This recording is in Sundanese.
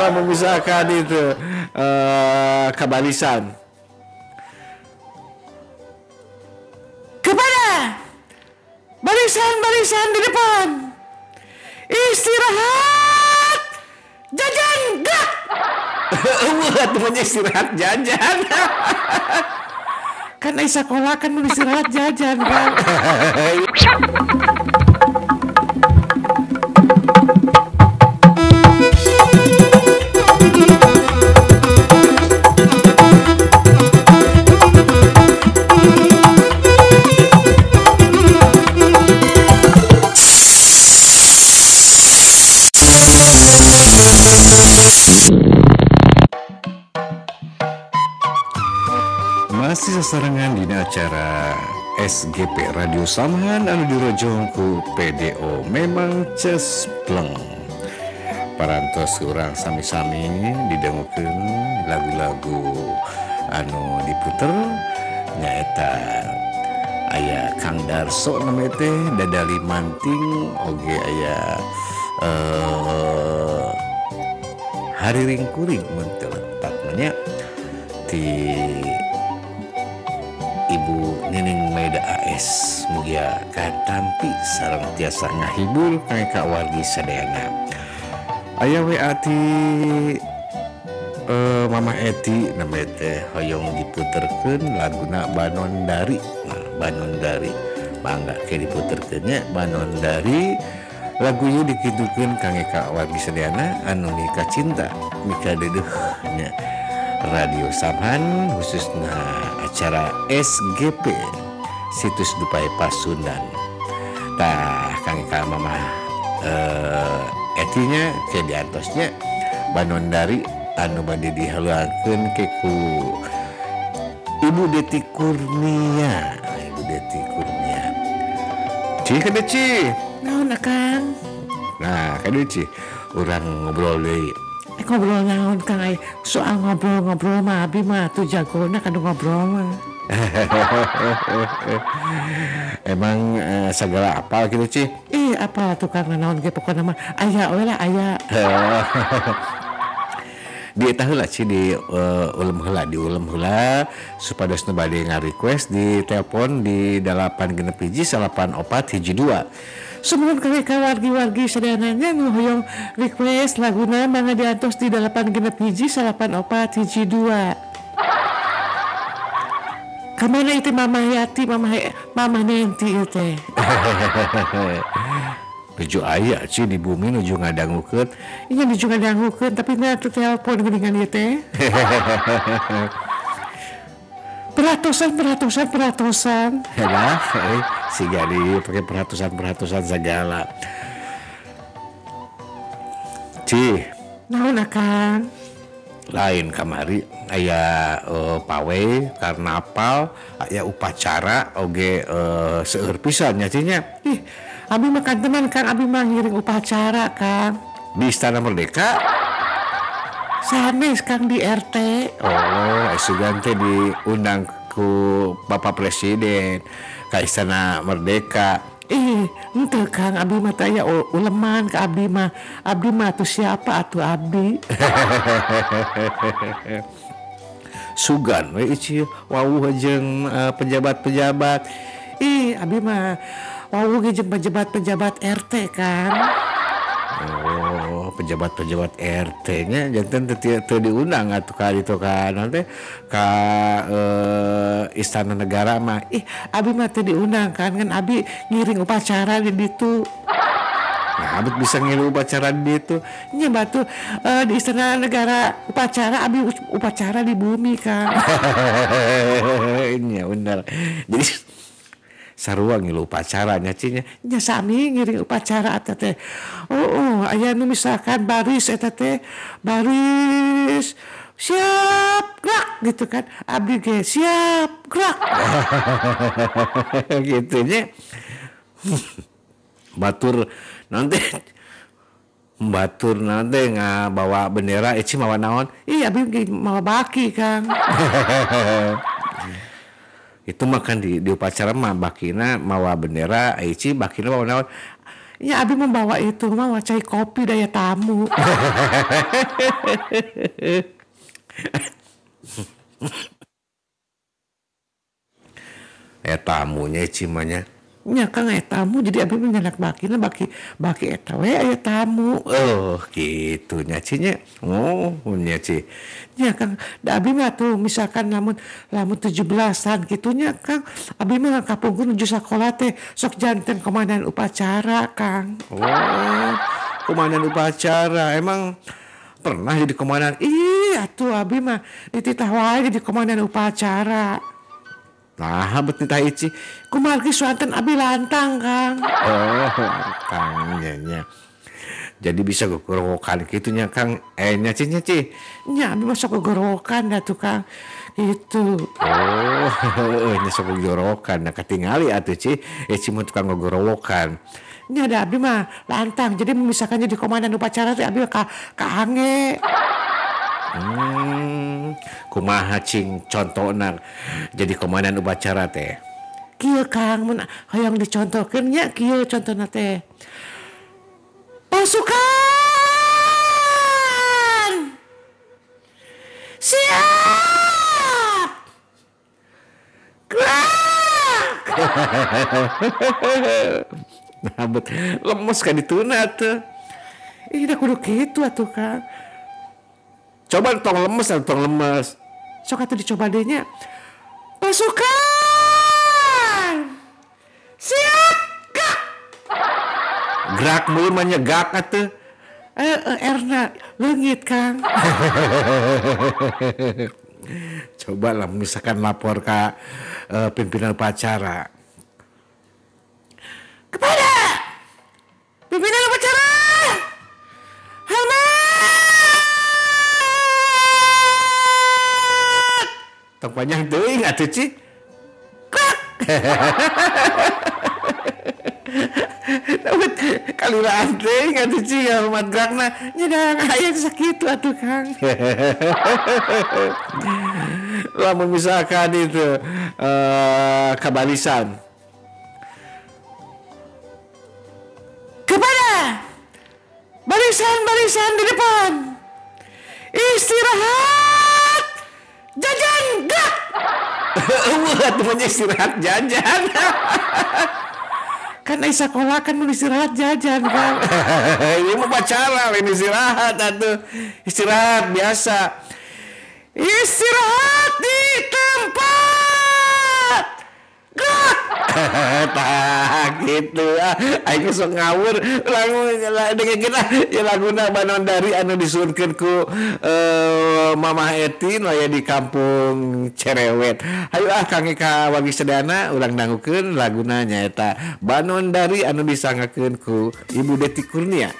Lamun misalkan itu kabarisan. Kepada barisan-barisan di depan, istirahat, jajan, gerak. Eueuh temannya istirahat jajan. Kan ai sakola kan mun istirahat jajan kan. Masih sasarengan dina acara SGP Radio Samhan anu dirojong ku PDO memang cespleng. Parantos urang sami-sami didangukeun lagu-lagu anu diputer nyaeta aya Kang Darso namanya teh Dadali Manting oge aya Hariring Kuring mun teu lepat nya ti Ibu Nining Maida AS mugia katampi sareng tiasa ngahibur ka wargi sadayana. Aya WA ti Mama Eti namanya teh hoyong diputerkeun laguna Banondari. Nah, Banondari mangga ke diputerkeun nya Banondari lagu ieu dikitukeun kangge ka wargi sadayana anu mika cinta mika dedeuh nya Radio Samhan khususna acara SGP situs Dupai Pasundan. Tah kang ka Mama etinya ke diantosnya Banondari anu bade dihaluankeun ke ku Ibu Deti Kurnia. Ibu Deti Kurnia. Ci kade ci. Naon Kang? Nah, kade ci urang ngobrol deui. Ngobrol naon Kang ai soal ngobrol-ngobrol mah abi mah tuh jagona kanu ngobrol mah. Emang segala apal gitu Ci? Ih apal tuh Kang naon ge pokona mah aya we lah aya. Di eta heula Ci di ulem heula di ulem heula supados nu bade nga-request di telepon di 861 9412. Sumuhun ka wargi-wargi sadayana nu hoyong request laguna mangga diantos di 861 9412. Kamana itu Mama Yati, Mama Nenti ieu teh. Nuju aya Ci di bumi nuju ngadangukeun. Iya nuju ngadangukeun tapi na teu telepon geuningan ieu teh. Peratusan. Helah, siga di pakai peratusan segala. Ci. Naon Akang? Lain kamari aya pawe karnaval, aya upacara oge seueur pisan nya Ci nya. Ih, abi mah kantenan Kang, abi mah ngiring upacara Kang. Di Istana Merdeka? Sanes Kang di RT. Oh, sugan teh diundang ku Bapak Presiden ka Istana Merdeka. Ih, henteu Kang, abdi mah teh aya uleman ka abdi mah. Abdi mah atuh siapa atuh abdi. Sugan we ieu wawuh jeung pejabat-pejabat. Ih, abdi mah wawuh ge jeung pejabat-pejabat RT Kang. Oh, pejabat-pejabat RT-nya janten teu diundang atuh ka ditu ka naon teh ka Istana Negara mah. Ih, abi mah teu diundang kan abi ngiring upacara di ditu. Nah, abet bisa ngilu upacara di ditu. Nya batu di Istana Negara upacara abi upacara di bumi Kang. Nya bener. Jadi sarua ngilu upacara nya Ci nya. Nya sami ngiring upacara eta teh. Oh, aya nu misalkan baris eta teh baris siap gerak gitu kan. Abdi ge siap gerak. Gitu nya. Batur nanti ngabawa bendera Ici mawa naon? Ih, abi ge mawa baki Kang. Itu makan di upacara mah bakina mawa bendera Ici bakina mawa naon? Ya abi membawa itu mah cai kopi daya tamu. Tamunya cimanya. Nya Kang aya tamu jadi abi menyanak bakina baki eta we aya tamu. Oh gitu nya Ci nya. Oh nya Ci. Nya Kang da abi mah tuh misalkan lamun 17-an kitu nya Kang, abi mah kapungkur nuju sakola teh sok janten komandan upacara Kang. Oh, komandan upacara. Emang pernah jadi komandan? Ih atuh abi mah dititah wae jadi komandan upacara. Nah, bet nitah Ici. Kumargi suanten abi lantang, Kang. Oh, lantang nya. Jadi bisa gogorowokan kitu nya, Kang. Nya Ci nya Ci. Nya abi mah sok gogorowokan da tuh, Kang. Gitu. Oh, nya sok gogorowokan. Nah, katingali atuh Ci. Ci mah tukang gogorowokan. Nya da abi mah lantang. Jadi misalkan jadi komandan upacara teh abi mah kaange. Kumaha cing contona jadi komandan upacara teh? Kieu Kang, mun hoyong dicontohkeun nya kieu contona teh. Pasukan siap gerak. Nah, bet lemes kan dituna tuh. Ih, da kudu kitu atuh Kang. Coba tong lemes atau tong lemes. Sok atuh dicoba deh nya. Pasukan siap gerak. Gerak mulu mah nya gak atuh. Erna leungit Kang. Coba lah misalkan lapor ke pimpinan upacara. Kepada pimpinan upacara. Tong panjang teuing atuh Ci. Krak. Kalilaan teuing atuh Ci ya hormat gerakna. Nya da aya sakitu atuh Kang. Lamun misalkan itu kabarisan. Kepada barisan-barisan di depan. Istirahat. Jajan gerak. Eueuh atuh mah istirahat jajan. Kan ai sakola kan mun istirahat jajan Kang. Ieu mah upacara lain istirahat atuh. Istirahat biasa. Istirahat di tempat. Gerak. Tah gitu ah. Aing sok ngawur lamun dengekeun ah ya laguna Banondari anu disuhunkeun ku Mamah Eti nu aya di kampung Cerewet. Hayu ah kang ka wagi sedana urang dangukeun laguna nyaeta Banondari anu disangakeun ku Ibu Deti Kurnia.